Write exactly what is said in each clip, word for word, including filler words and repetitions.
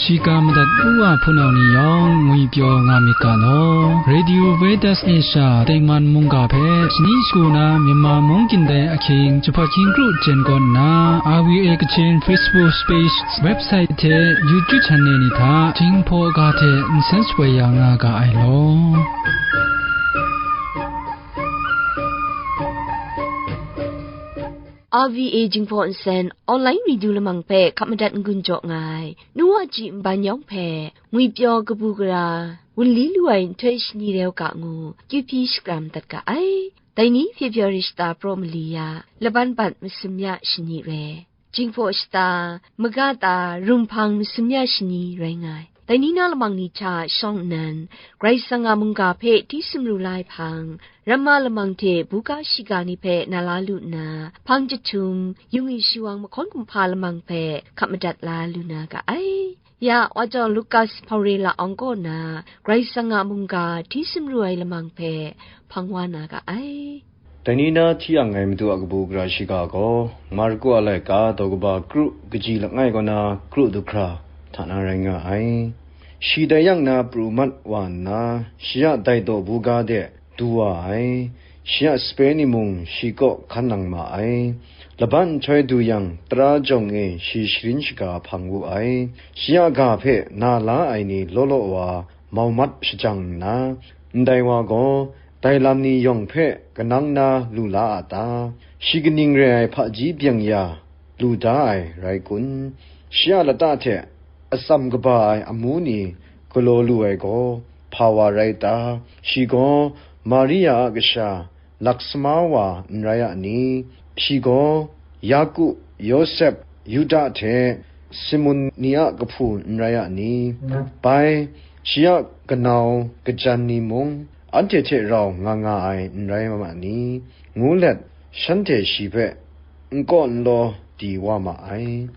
Shiga madat u wa hpunau ni yawng ngwi pyaw nga myit ga law. Radio Veritas Asia tengman mungga hpe shani shagu na Myanmar mung gindai ahkying jahpawt hkying kru jen kawn nna, R V A Kachin Facebook page, website hte YouTube channel ni hta Jinghpaw ga hte nsen shapoi ya nga ga ai law. R V A Jinghpaw Nsen online radio lamang hpe hkap madat n-gun jaw nga ai, nu wa ji nban yawng hpe ngwipyaw kabu gara wunli lu ai nhtoi shani rau ga ngu, kyuhpyi shakram dat ga ai. Dai ni February shata praw mali ya, laban bat masum ya shani rai. Jinghpaw shata, maga ta, rumhpang masum ya shani rai nga ai. Dai ni na lamang ni hta shawng nnan, Karai Kasang a mungga hpe hti sumru la ai hpang, ramma lamang hte buga shiga ni hpe na la lu nna, hpang jahtum, yung i shiwang mahkawn kumhpa lamang hpe hkap madat la lu na ga ai. Ya, wa jau Lukas hpaure la awng kaw na, Karai Kasang a mungga hti sumru ai lamang hpe hpang wa na ga ai. Dai ni na hti ang ai Madu a kabu gara shiga gaw, Marku a laika daw kaba kru kaji langai kaw na kru du hkra hta na rai nga ai. Shi dai yang na pru mat wa nna, shi a dai daw buga de du wa ai. Shi a sape ni mung shi kaw hkan nang ma ai. Laban nhtoi du yang, tara jawng e shi sharin shaga hpang wu ai. Shi a ga hpe na la ai ni law law wa mau mat shajang nna, ndai wa gaw, dai lam ni yawng hpe kanang na lu la a ta? Shi kaning rai ai hpaji byeng ya lu da ai rai kun? Shi a lata hte atsam kaba ai amu ni galaw lu ai gaw hpa wa rai ta? Shi gaw Maria a kasha Laksama wa n rai a ni? Shi gaw Yaku, Yawsep, Yuda hte Simun ni a kahpu n rai a ni? Bai, shi a kanau kajan ni mung anhte hte rau nga nga ai n rai ma ni? Ngu let, shanhte shi hpe n kaw n law di wa ma ai.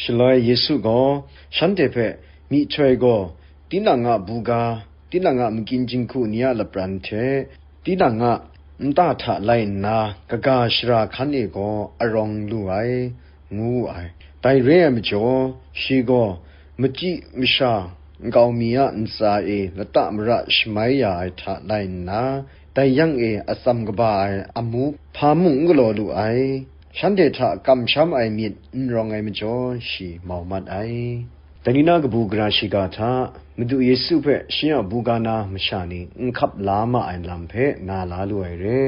Shaloi Yesu gaw shanhte hpe, Myihtoi gaw tinang a buga, tinang a makyin jinghku ni a lapran hte tinang a nta hta lai nna, kaga shara hkan e gaw arawng lu ai, ngu wu ai. Dai re ai majaw, shi gaw machyi masha nkau mi a ntsa e lata mara shamai ya ai hta lai nna, dai yang e atsam kaba ai amu hpa mung n galaw lu ai. Shanhte hta kamsham ai myit n rawng ai majaw, shi mau mat ai. Dai ni na kabu gara shiga hta, Madu Yesu hpe shi a buga na masha ni n hkap la ma ai lam hpe na la lu ai re.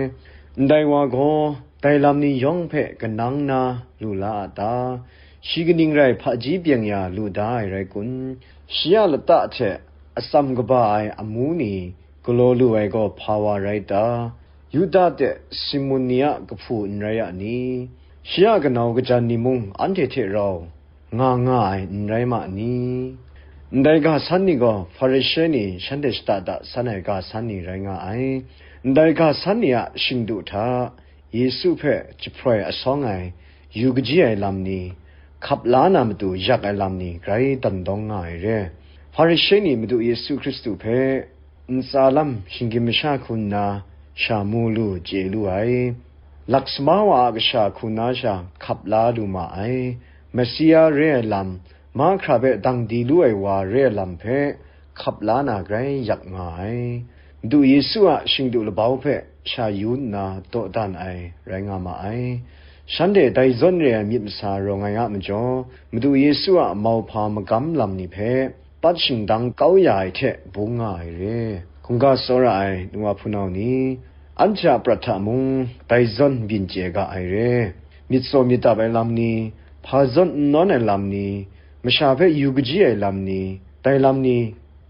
Ndai wa gaw, dai lam ni yawng hpe kanang na lu la a ta? Shi kaning rai hpaji byeng ya lu da ai rai kun? Shi a lata hte atsam kaba ai amu ni galaw lu ai gaw hpa wa rai ta? Yuda hte Simun ni a kahpu n rai a ni? Shi a kanau kajan ni mung anhte hte rau nga nga ai n rai ma ni? Ndai ga san ni gaw Hparishe ni shanhte shada da san ai ga san ni rai nga ai. Ndai ga san ni a shingdu hta Yesu hpe jahproi asawng ai, yu kaji ai lam ni, hkap la na matu yak ai lam ni grai dan dawng nga ai re. Hparishe ni Madu Yesu Hkristu hpe ntsa lam shinggyim masha hku nna sha mu lu chye lu ai. Laksama wa a kasha hku na sha hkap la lu ma ai. Mesia re ai lam, mahkra hpe dang di lu ai wa re ai lam hpe hkap la na grai yak nga ai. Madu Yesu a shingdu labau hpe sha yu nna dawdan ai rai nga ma ai. Shanhte dai zawn re ai myit masa rawng ai a majaw, Madu Yesu a mauhpa magam lam ni hpe, pat shingdang kau ya ai hte bung nga ai re. Hkungga tsawra ai nu wa hpunau ni, anhte a prat hta mung dai zawn byin chye ga ai re. Myit tsaw myit dap ai lam ni, hpa zawn n nawn ai lam ni, masha hpe yu kaji ai lam ni, dai lam ni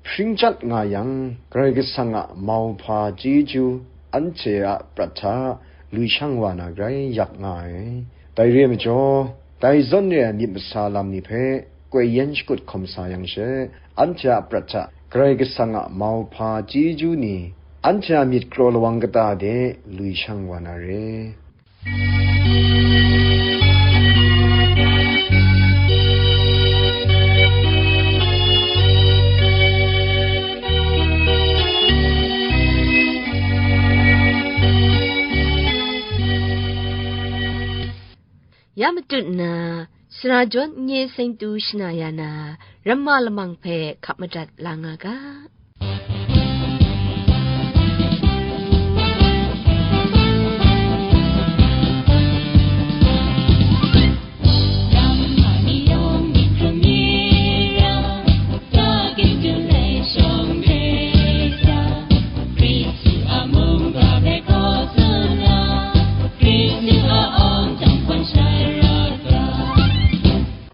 hpring chyat nga yang, Karai Kasang a mauhpa chyeju anhte a prat hta lui shang wa na grai yak nga ai. Dai re ai majaw, dai zawn re ai myit masa lam ni hpe koi yen shakut hkawm sa yang she, anhte a prat hta Karai Kasang a mauhpa chyeju ni anhte a myit kraw lawang kata de lui shang wa na re. Ya matut nna, Sara jawn n-, nye seng tu shana ya na, ramma lamang hpe hkap madat la nga ga.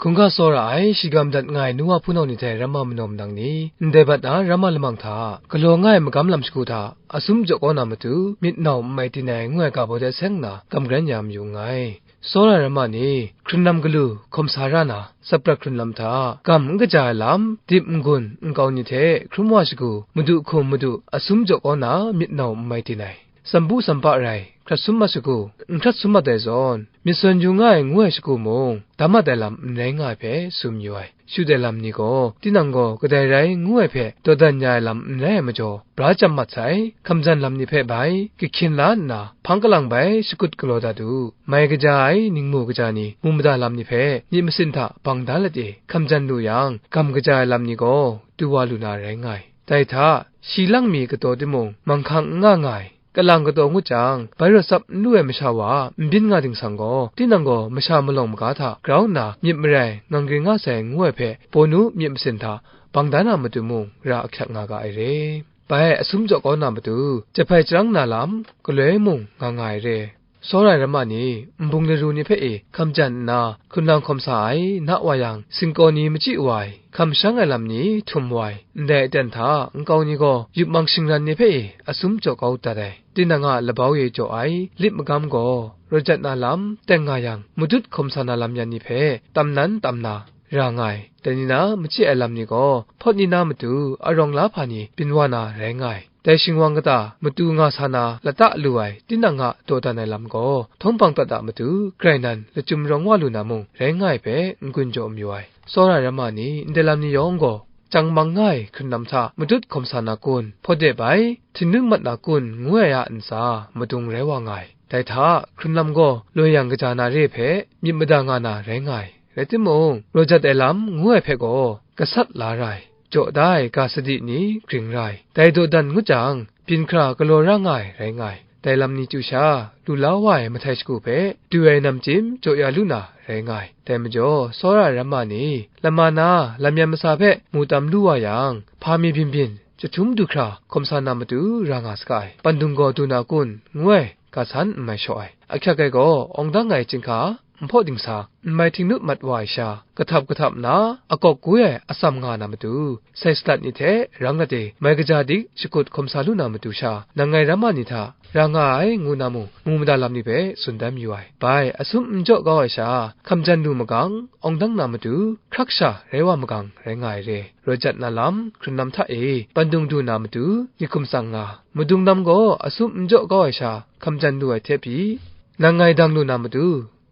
หkunga สวรรค์ ไอ shiga madat nga ai nu wa hpunau ni hte ramma manaw madang ni, ndai bat na ramma lamang hta, galaw nga ai magam lam shagu hta, asum jaw kau na matu, myit nau n mai tin ai, ngu ai ga baw de seng nna, gam gran ya mayu nngai. Tsawra ai ramma ni, hkrunlam galu, hkawm sa ra na, tsap prat hkrunlam hta, gam n kaja ai lam, dip n-gun, nkau ni hte hkrum wa shagu, madu hkum madu, asum jaw kau na, myit nau n mai tin ai. Sambu sampa rai, hkrat sum mat shagu, n hkrat sum mat ai zawn, myit sawn yu nga ai ngu ai shagu mung, dam mat ai lam n rai nga ai hpe tsun yu ai. Shut ai lam ni gaw, tinang gaw kadai rai ngu ai hpe dawdan ya ai lam n rai ai majaw, bra chyam mat sai, hkamjan lam ni hpe bai, kahkyin la nna, hpang kalang bai shakut galaw dat u. Mai kaja ai ningmu kaja ni, mu mada lam ni hpe myit masin hta bang da let e, hkamjan lu yang, gam kaja ai lam ni gaw, du wa lu na rai nga ai. Dai hta, shi lang mi kataw timung, manghkang n nga nga ai, kalang kataw ngut jang, bai rawt tsap n lu ai masha wa a n byin nga dingsang gaw, tinang gaw masha malawng maga hta grau nna myit marai ngang ring nga sai ngu ai hpe, bawnu myit masin hta bang da na matu mung ra ahkyak nga ga ai re. Bai asum jaw kau na matu, jahpai charang na lam, galoi mung nga nga ai re. Tsawra ai ramma ni, nbung laru ni hpe e hkamjan nna, hkunlang hkawm sa ai, na wa yang, singkaw ni machyi wa ai, hkam shang ai lam ni htum wa ai, ndai aten hta nkau ni gaw, yup mang shingran ni hpe e asum jaw kau dat ai. Tinang a labau e jaw ai lit magam gaw, raw jat na lam teng nga yang, matut hkawm sa na lam yan ni hpe tam nan tam na ra nga ai. Dai ni na machyi ai lam ni gaw, hpawt ni na matu arawng la hpa ni byin wa na rai nga ai. Dai shingwang kata matu nga sa na lata lu ai tinang a dawdan ai lam gaw, htawng hpang prat a matu grai nan lachyum rawng wa lu na mung rai nga ai hpe n-gun jaw mayu ai. Tsawra ai ramma ni ndai lam ni yawng gaw, chyang mang nga ai hkrunlam hta matut hkawm sa na kun, hpawt de bai, htingnu mat na kun ngu ai a ntsa, madung rai wa nga ai. Dai hta, hkrunlam gaw loi yang kaja na re hpe myit mada nga na rai nga ai. Rai timung, raw jat ai lam ngu ai hpe gaw, gasat la ra ai, jaw da ai ga sadi ni gring ra ai. Dai dawdan ngut jang, byin hkra galaw ra nga ai rai nga ai. Dai lam ni chyu sha, lu la wa ai mahtai shagu hpe, du ai namchyim jaw ya lu na rai nga ai. Dai majaw, tsawra ai ramma ni, lama na lam yan masa hpe mu tam lu wa yang, hpa mi byin byin, jahtum du hkra hkawm sa na matu ra nga saga ai. Pandung gaw du na kun, ngu ai, ga san n mai shaw ai. Ahkyak ai gaw, awng dang ai chyinghka, nhpaw dingsa, n mai htingnu mat wa ai sha, kahtap kahtap nna, akawk gwi ai atsam nga na matu, sai salat ni hte rang lat e, mai kaja dik shakut hkawm sa lu na matu sha, nang ngai ramma ni hta ra nga ai ngu na mung, mu mada lam ni hpe tsun dan mayu ai. Bai, asum n jaw kau ai sha, hkamjan lu magang, awng dang na matu, hkrak sha rai wa magang rai nga ai re. Raw jat na lam, hkrunlam hta e, pandung du na matu, myit hkum tsang nga, madung lam gaw asum n jaw kau ai sha, hkamjan lu ai hte pyi, nang ngai dang lu na matu,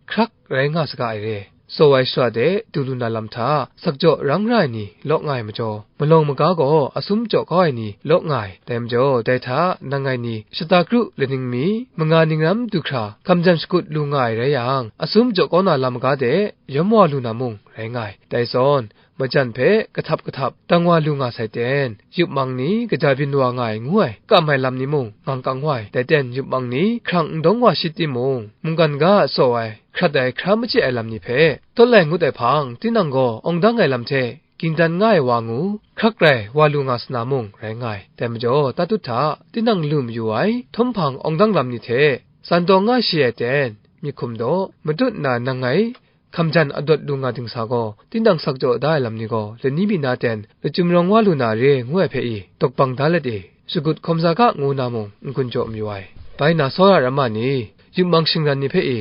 hkrak rai nga saga ai re. Tsaw ai shara de du lu na lam hta, sakjaw rang ra ai ni law nga ai majaw, malawng maga gaw asum jaw kau ai ni law nga ai. Dai majaw, dai hta nang ngai ni shata kru laning mi, manga ning ram du hkra, hkamjan shakut lu nga ai rai yang, asum jaw kau na lam maga de yawm wa lu na mung rai nga ai. Dai zawn, majan hpe kahtap kahtap dang wa lu nga sai ten, yup mang ni kaja byin wa nga ai ngu ai, kam ai lam ni mung ngang kang wa ai. Dai ten yup mang ni hkrang n dawng wa shit timung, mungkan ga a tsaw ai, hkrat ai, hkra machyi ai lam ni hpe tawt lai ngut ai hpang, tinang gaw awng dang ai lam hte ging dan nga ai wa ngu, hkrak rai wa lu nga sa na mung rai nga ai. Dai majaw, tatut hta, tinang lu mayu ai, htawm hpang awng dang lam ni hte, tsan taw nga shi ai ten, myit hkum daw, matut nna nang ngai, hkamjan adawt lu nga dingsa gaw, tinang sakjaw da ai lam ni gaw, lani mi na ten, lachyum rawng wa lu na re ngu ai hpe i, dawk bang da let e, shagut hkawm sa ga ngu na mung, n-gun jaw mayu ai. Bai na tsawra ramma ni, yup mang shingran ni hpe i,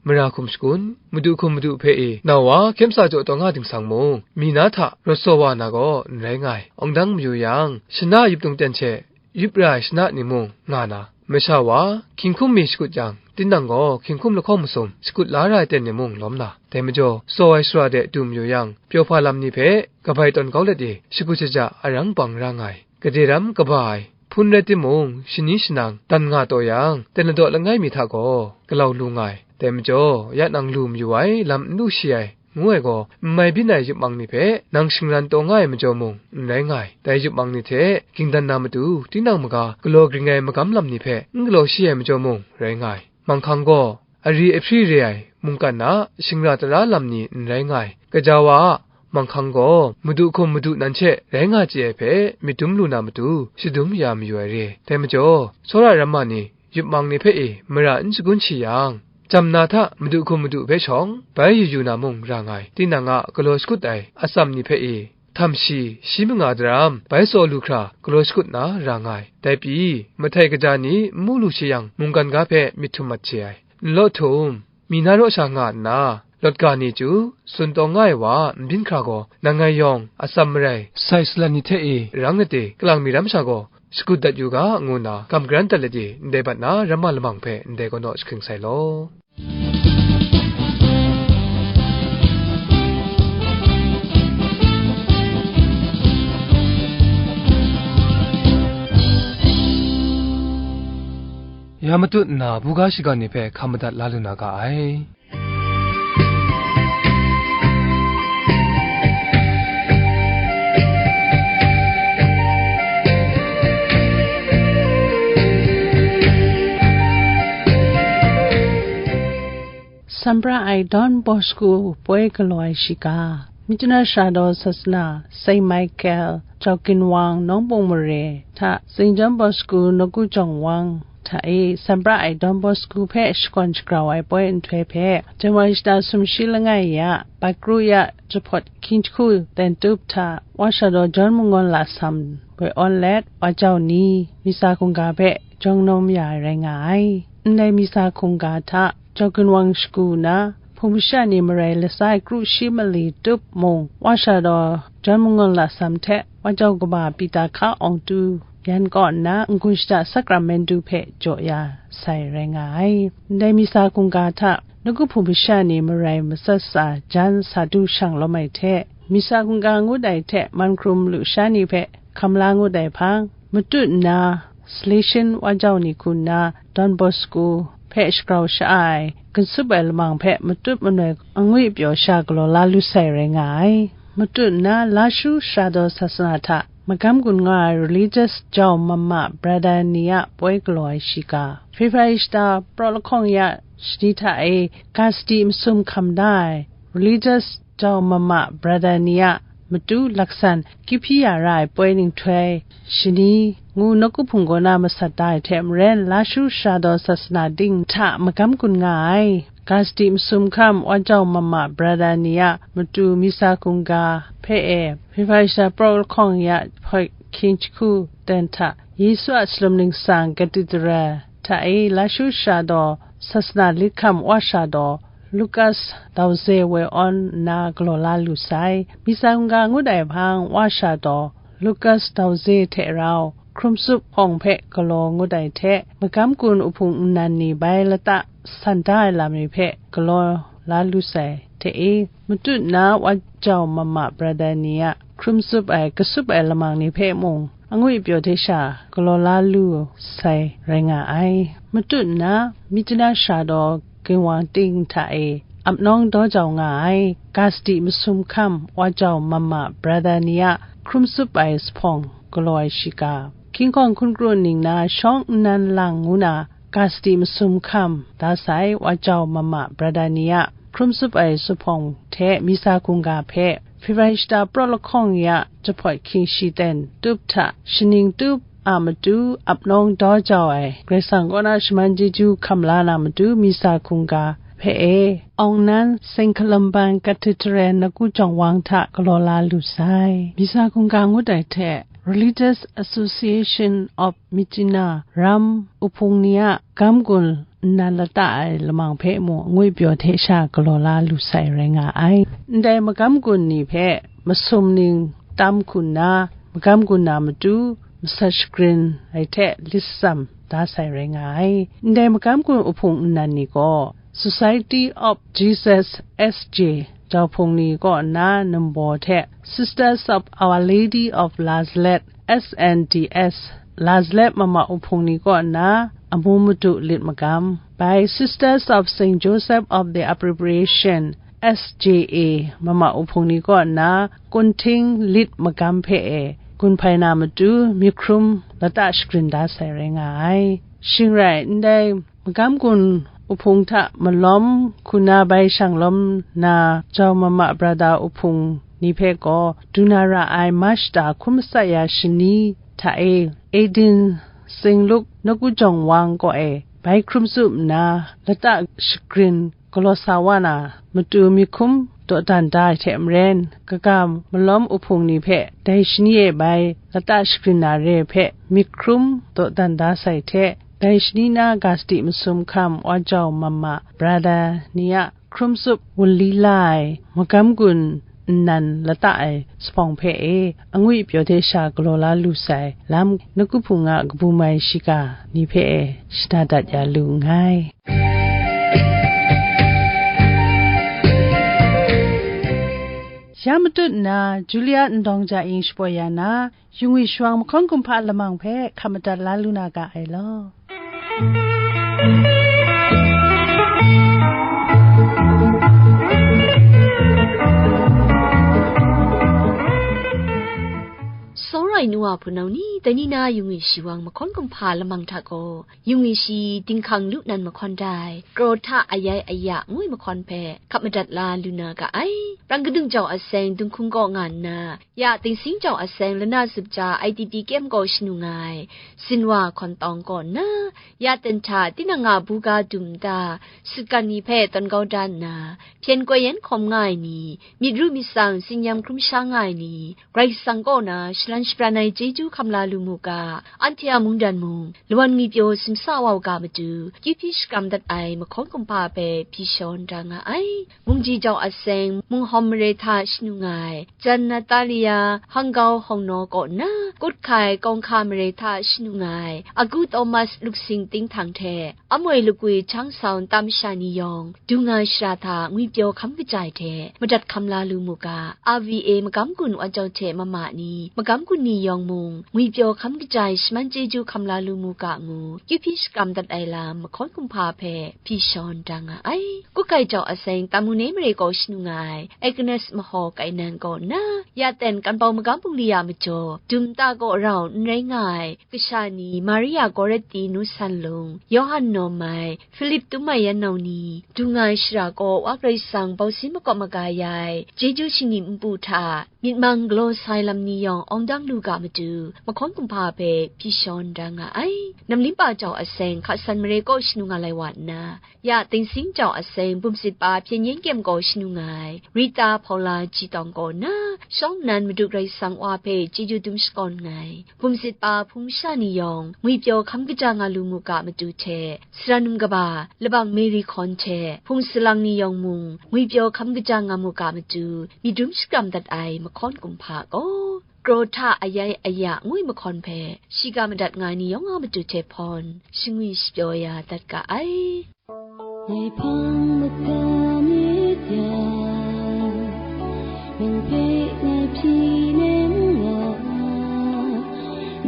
mara hkum shakun, madu hkum madu hpe i, nau wa hkyem sa jaw taw nga dingsang mung, mi na hta rawt saw wa na gaw n rai nga ai. Awng dang mayu yang, shana yup tung ten hte, yup ra ai shana ni mung nga na, masha wa, hkying hkum mi shakut yang, tinang gaw hkying hkum lahkawng masum shakut la ra ai ten ni mung lawm na, dai majaw, tsaw ai shara de du mayu yang, pyaw hpa lam ni hpe kabai tawn kau let e, shagu shaja arang bang ra nga ai. Gade ram kaba ai, hpun rai timung, shani shanang dan nga taw yang, ten ladaw langai mi hta gaw galau lu nga ai. Dai majaw, ya nang lu mayu ai lam n lu shi ai, ngu ai gaw, n mai byin ai yupmang ni hpe nang shingran taw nga ai majaw mung, n rai nga ai. Dai yupmang ni hte ging dan na matu, tinang maga galaw gring ai magam lam ni hpe n galaw shi ai majaw mung, rai nga ai. Manghkang gaw ari ahpri re ai mungkan a shingra tara lam ni n rai nga ai. Gaja wa a, manghkang gaw madu hkum madu nan hte rai nga chye ai hpe myit dum lu na matu, shadum ya mayu ai re. Dai majaw, tsawra ramma ni yupmang ni hpe e mara n shagun shi yang, jam na hta madu hkum madu hpe shawng bai yu yu na mung ra nga ai. Tinang a galaw shakut ai atsam ni hpe e, htam shi, shi manga daram bai tsaw lu hkra galaw shakut na ra nga ai. Dai pyi, mahtai kaja ni n mu lu shi yang, mungkan ga hpe myit htum mat chye ai. N law htum, mi na raw sha nga nna, lawt ga ni chyu, tsun taw nga ai wa a nbyin hkra gaw, nang ngai yawng atsam marai sai salan ni hte e rang nat e, kalang mi ram sha gaw shakut dat yu ga, ngu nna kam garan dat let e, ndai bat na ramma lamang hpe ndai gaw naw jahkring sai law. Ya matut nna, buga shiga ni hpe hkam madat la lu na ga ai. Sanpra ai Don Bosco poi galaw ai shiga, Myitkyina Sara daw sasana, Saint Michael, Jawkin Wang, Nawng Pung Mare hta, Saint John Bosco, Nawku Jawng Wang hta e, Sanpra ai Don Bosco hpe shakawn shagrau ai poi nhtoi hpe, January shata sumshi langai ya, Baikru ya, jahpawt hkying jahku ten tup hta, Wa Sara daw John Mangawn Lasam woi awn let, Wa Jau ni, Misa hkungga hpe jawng nawm ya ai rai nga ai. Ndai Misa hkungga hta, Jawkin Wang shagu na, hpung masha ni marai latsa ai kru shi mali tup mung, Wa Sara daw John Mangawn Lasam hte Wa Jau kaba Pita Hka Awng Tu yan kaw nna n-gun shada Sakramentu hpe jaw ya sai rai nga ai. Ndai Misa hkungga hta, nawku hpung masha ni marai matsat tsa jan sa du shang lawm ai hte, Misa hkungga ngut ai hte man hkrum lusha ni hpe hkam la ngut ai hpang, matut nna, Salesian Wa Jau ni hku nna Don Bosco hpe shagrau sha-a ai, ginsup ai lamang hpe matut manoi angwi pyaw sha galaw la lu sai rai nga ai. Matut nna, Lashu Sara daw sasana hta magam gun nga ai religious jau mama brother ni a poi galaw ai shiga, February shata praw lahkawng ya shani hta e ga sadi masum hkam da ai religious jau mama brother ni a matu laksan kihpyi ya ra ai poi nhtoi shani ngu nawku hpung kaw na masat da ai hte maren, Lashu Sara daw sasana ting hta magam gun nga ai ga sadi masum hkam Wa Jau mama brother ni a matu Misa hkungga hpe e, February shata praw lahkawng ya hpawt hkying jahku ten hta, Yesu a Salum Ningsang Cathedral hta e Lashu Sara daw sasana lit hkam Wa Sara daw Lucas Dau Ze woi awn nna galaw la lu sai. Misa hkungga ngut ai hpang Wa Sara daw Lucas Dau Ze hte rau hkrum tsup hpawng hpe galaw ngut ai hte, magam gun uhpung nnan ni bai lata san da ai lam ni hpe galaw la lu sai hte e, matut nna Wa Jau mama brother ni a hkrum tsup ai, kasup ai lamang ni hpe mung, angwi pyaw hte sha galaw la lu sai rai nga ai. Matut nna, Myitkyina Sara daw ginwang ting hta e apnawng daw jau nga ai, ga sadi masum hkam Wa Jau mama brother ni a hkrum tsup ai zuphpawng galaw ai shiga, hkying hkawng hkun kru ning na shawng nnan lang ngu na, ga sadi masum hkam da sai Wa Jau mama brother ni a hkrum tsup ai zuphpawng hte Misa hkungga hpe, February shata praw lahkawng ya jahpawt hkying shi ten tup hta shaning tup a matu apnawng daw jau ai, Karai Kasang kaw na shaman chyeju hkam la na matu Misa hkungga hpe e, Awng nan Saint Columban Cathedral Nawku Jawng Wang hta galaw la lu sai. Misa hkungga ngut ai hte, Religious Association of Myitkyina ram uhpung ni a gam gun nnan lata ai lamang hpe mung, angwi pyaw hte sha galaw la lu sai rai nga ai. Ndai magam gun ni hpe masum ning tam hku nna, magam gun na matu masat shagrin ai hte lit tsam da sai rai nga ai. Ndai magam gun uhpung nnan ni gaw, Society of Jesus S J, Jau Hpung ni kaw nna Nambaw hte, Sisters of Our Lady of Lazaret S N D S, Lazaret mama uhpung ni kaw nna amu madu lit magam, bai Sisters of Saint Joseph of the Appropriation S J A mama uhpung ni kaw nna kunhting lit magam hpe e gun hpai na matu myit hkrum lata shagrin da sai rai nga ai. Shing rai ndai, magam gun uhpung hta malawm hku na bai shang lawm na jau mama brada uhpung ni hpe gaw du na ra ai Mashta hkrum matsat ya shani hta e, Edin Singluk Nawku Jawng Wang kaw e bai hkrum tsup nna, lata shagrin galaw sa wa na matu myit hkrum dawdan da ai hte maren, kaga malawm uhpung ni hpe dai shani e bai lata shagrin na re hpe myit hkrum dawdan da sai hte, dai shani na ga sadi masum hkam wa jau mama brada ni a hkrum tsup wunli la ai magam gun nnan lata ai zuphpawng hpe e angwi pyaw hte sha galaw la lu sai lam, Nawku Hpung a kabu mai shiga ni hpe e shada dat ya lu nngai. Ya matut nna, Julia Ndawng Ja Ing shapoi ya na, Yungwi Shawang Mahkawn Kumhpa lamang hpe hkap madat la lu na ga ai law. Sawrai nu wa hpunau ni, dai ni na Yungwi Shawang Mahkawn Kumhpa lamang hta gaw, Yungwi shi dinghkang lu nan mahkawn dai, Krawhta Ayai Aya ngu ai mahkawn hpe hkap madat la lu na ga ai. Rang kadung jau aseng Dunghkung kaw nga nna, ya Tingsing jau aseng Lana Zup Ja I D P kem kaw shanu nga ai, Sinwa Hkawn Tawng kaw nna, ya ten hta tinang a buga dum nta, sutgan ni hpe tawn kau da nna, hpyen koi yan hkawm nga ai ni, myit ru myit tsang tsin-yam hkrum sha nga ai ni, Karai Kasang kaw na shalan shapran ai chyeju hkam la lu mu ga, anhte a mungdan mung, lawan ngwipyaw simsa wa u ga matu, kyu hpyi shakram dat ai mahkawn kumhpa hpe hpyi shawn da nga ai. Mungji jau aseng, Munghawm mare hta shanu nga ai, Jan Natalia Hangkau Hawngnaw kaw nna, Kut Hkai Kawng Hka mare hta shanu nga ai, Agu Thomas Luksing Tinghtang hte, Amoi Lakwi Hchang Sau nta masha ni yawng, dung ai shara hta ngwipyaw hkam kaja ai hte madat hkam la lu mu ga, R V A magam gun wa jau hte mama ni, magam gun ni yawng mung, ngwipyaw hkam kaja ai shaman chyeju hkam la lu mu ga ngu, kyu hpyi shakram dat ai lam mahkawn kumhpa hpe hpyi shawn da nga ai. Kut Hkai jau aseng Tamune mare kaw shanu nga ai, Agnes Mahaw Kainan kaw nna, ya ten Kanpau magam bungli a majaw, dum nta kaw rau n rai nga ai, kasha ni Maria Goretti Nu San Lung, Yawhan Nawm Mai, Philip Tum Mai Yan Nau ni, dung ai shara kaw Wa Karai Kasang bausin makawp maga ya ai, chyeju shingnim npu hta, myit mang galaw sai lam ni yawng awng dang lu ga matu, mahkawn kumhpa hpe hpyi shawn da nga ai. Namlimpa jau aseng hka san mare kaw shanu nga lai wa nna, ya Tingsing jau aseng bumsit pa hpyen yen kyem kaw shanu nga ai, Rita Paula Jitawng kaw nna, shawng nnan Madu Karai Kasang Wa hpe chyeju dum shakawn nngai. Bumsit pa hpung sha ni yawng, ngwipyaw hkam kaja nga lu mu ga matu hte, sara num kaba, labang Mary Hkawn hte, hpung salang ni yawng mung, ngwipyaw hkam kaja nga mu ga matu, myit dum shakram dat ai mahkawn kumhpa gaw, Krawhta Ayai Aya ngu ai mahkawn hpe, shiga madat nga ai ni yawng a matu hte hpawn, shangwi shapyaw ya dat ga ai. Ngai hpang maka myit yang, nang hpe ngai hpyi nem nga,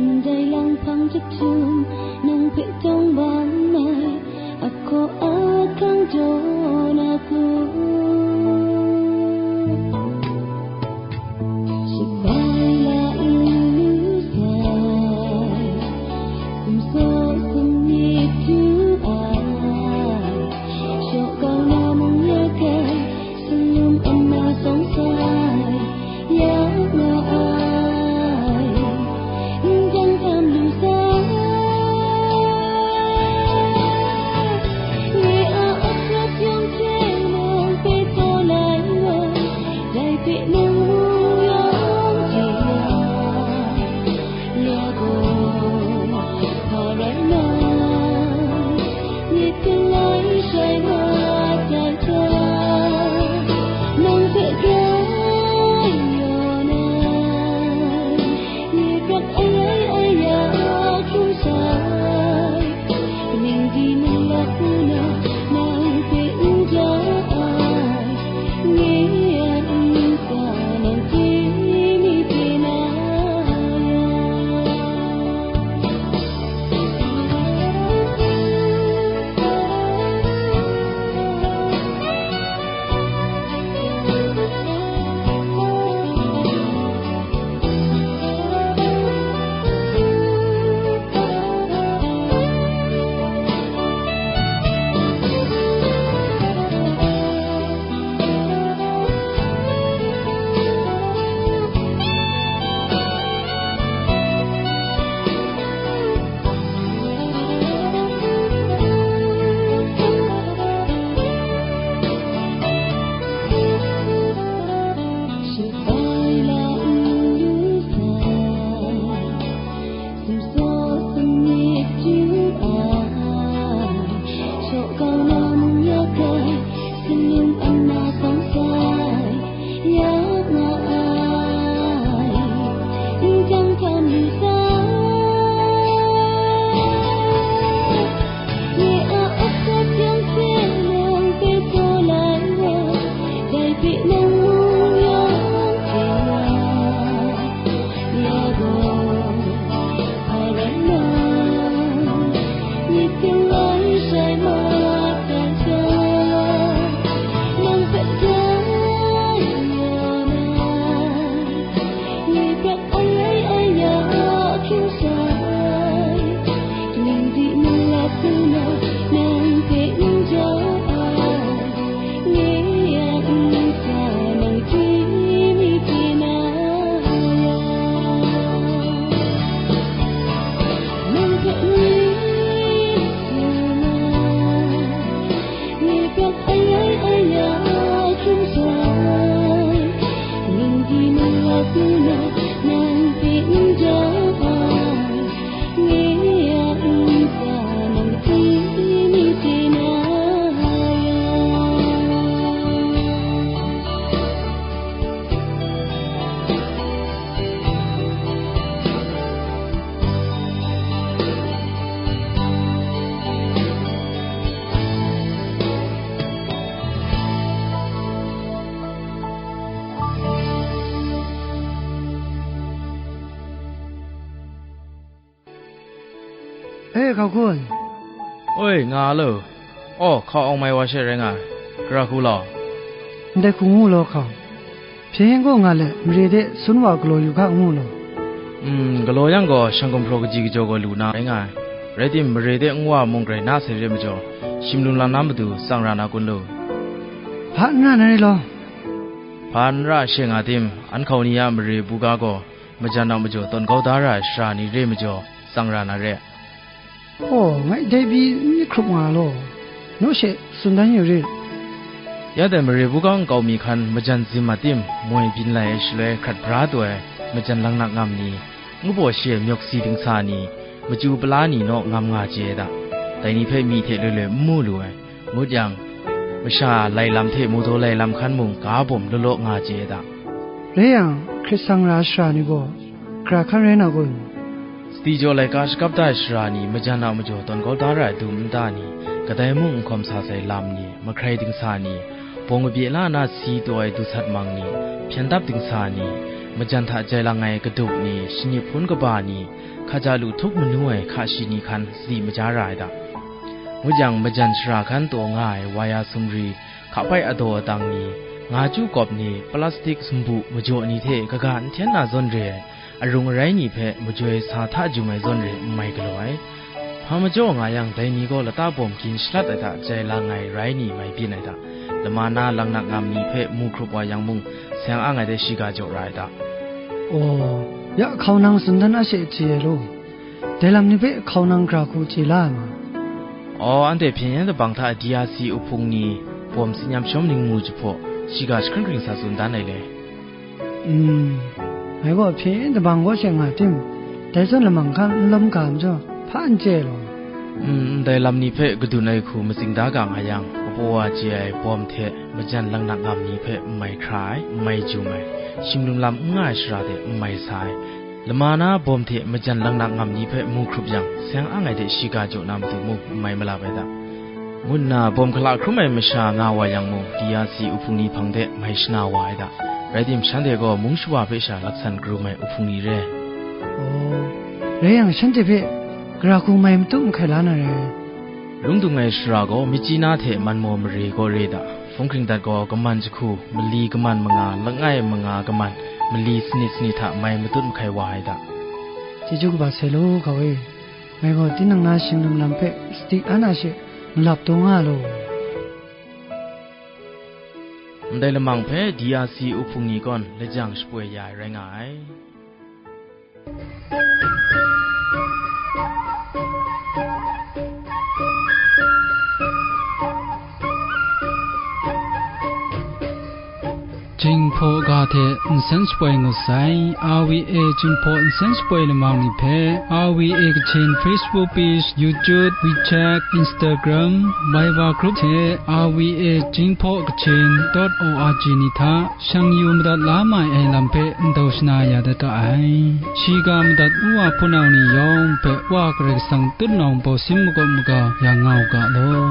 ndai lang hpang jahtum, nang hpe tawng bang ai, ahkaw ahkang jaw na ku. Shabai la lu sai, sumsaw sumyit tu ai, shaw kau na mung ya kai, salum ama sawng sai, ya nga ai, n jang tam lu sai. E, hkau kun. Oi, nga lo. Aw, hkau awng mai wa she rai nga ai. Gara hku law. Ndai hku ngu law hkau. Hpyen yen gaw nga let, mare de sun wa galaw yu hka ngu law. Mm, galaw yang gaw, shang gumhpraw kaji kajaw gaw lu na rai nga ai. Rai tim, mare de nwa mung grai na sai re majaw, shim lung lam na matu tsang ra na kun lu? Hpa n ra na re law. Hpa n ra she nga tim, an hkau ni a mare buga gaw, majan a majaw tawn kau da ra ai sara ni re majaw, tsang ra na re. Aw, ngai dai pyi n myit hkrup nga law, naw she tsun dan yu rit. Ya dai mare buga nkau mi hkan majan zim a tim, moi byin lai ai shaloi hkrat bra taw ai majan langnak ngam ni, ngu baw shi ai myawk si dingsa ni, machyu pala ni naw ngam nga chye ai da. Dai ni hpe myi hte loi loi n mu lu ai. Ngut yang, masha lai lam hte mawdaw lai lam hkan mung ga bawm law law nga chye ai da. Rai yang, hkrit sang ra ai sara ni gaw, gara hkan rai na kun? Sadi jaw laika shakap da ai sara ni, majan a majaw tawn kau da ra ai dum nta ni, kadai mung n hkawm sa sai lam ni, mahkrai dingsa ni, bawng kabye la na si taw ai du sat mang ni, hpyen dap dingsa ni, majan hta jai lang ai kaduk ni, shanip hpun kaba ni, hkaja lu htup manu ai hka shi ni hkan sadi maja ra ai da. Ngut yang, majan shara hkan taw nga ai waya sumri, hka pai adaw adang ni, nga chyu kawp ni, plastik sumbu majaw ni hte kaga n hten na zawn re ai, arung arai ni hpe majoi sa hta jum ai zawn re n mai galaw ai. Hpa majaw nga yang, dai ni gaw lata bawm gin shalat ai hta jai lang ai rai ni mai byin ai hta, lama na langnak ngam ni hpe mu hkrup wa yang mung, seng ang ai de shiga jaw ra ai hta. Aw, ya hkau nang tsun dan a she chye ai law. Dai lam ni hpe hkau nang gara hku chye la ai ma? Aw, anhte hpyen yen dabang hta D R C uhpung ni bawm tsin yam shawm ning mu jahpaw, shiga jahkring hkring sa tsun dan ai le. Mm, ngai gaw hpyen yen dabang kaw she nga tim, dai zawn lamang hkan n lawm ga majaw, hpa n chye law. Mm, ndai lam ni hpe kadun ai hku matsing da ga nga yang, kapaw wa chye ai bawm hte majan langnak ngam ni hpe n mai hkra ai, n mai jum ai, shim lung lam n nga ai shara de n mai sa ai, lama na bawm hte majan langnak ngam ni hpe mu hkrup yang, seng ang ai de shiga jaw na matu mung n mai malap ai da, ngu nna bawm hkala hkrum ai masha nga wa yang mung, D R C uhpung ni hpang de mai shana wa ai da. Rai tim, shanhte gaw mung shawa hpe sha laksan karum ai uhpung ni re. Aw, rai yang, shanhte hpe gara hku mai matut mahkai la na re. Lung dung ai shara gaw, Myitkyina hte Manmaw mare gaw re da. Hpung hkring dat gaw, kaman jahku, mali kaman manga, langai manga kaman, mali sanit sanit hta mai matut mahkai wa ai da. Chyeju kaba sai law, hkau e. Ngai gaw tinang na shing lung lam hpe sadi an a she malap taw nga law. Ndai lamang hpe D R C uhpung ni gaw lajang shapoi ya ai rai nga ai. Jinghpaw ga hte nsen shapoi ngut sai, R V A Jinghpaw nsen shapoi lamang ni hpe, R V A Kachin Facebook page, YouTube, WeChat, Instagram, Viber group hte R V A Jinghpaw Kachin dot O R G ni hta shang yu madat la mai ai lam hpe ndau shana ya dat ga ai. Shiga madat nu wa hpunau ni yawng hpe Wa Karai Kasang tutnawng bawsin makawp maga ya nga u ga law.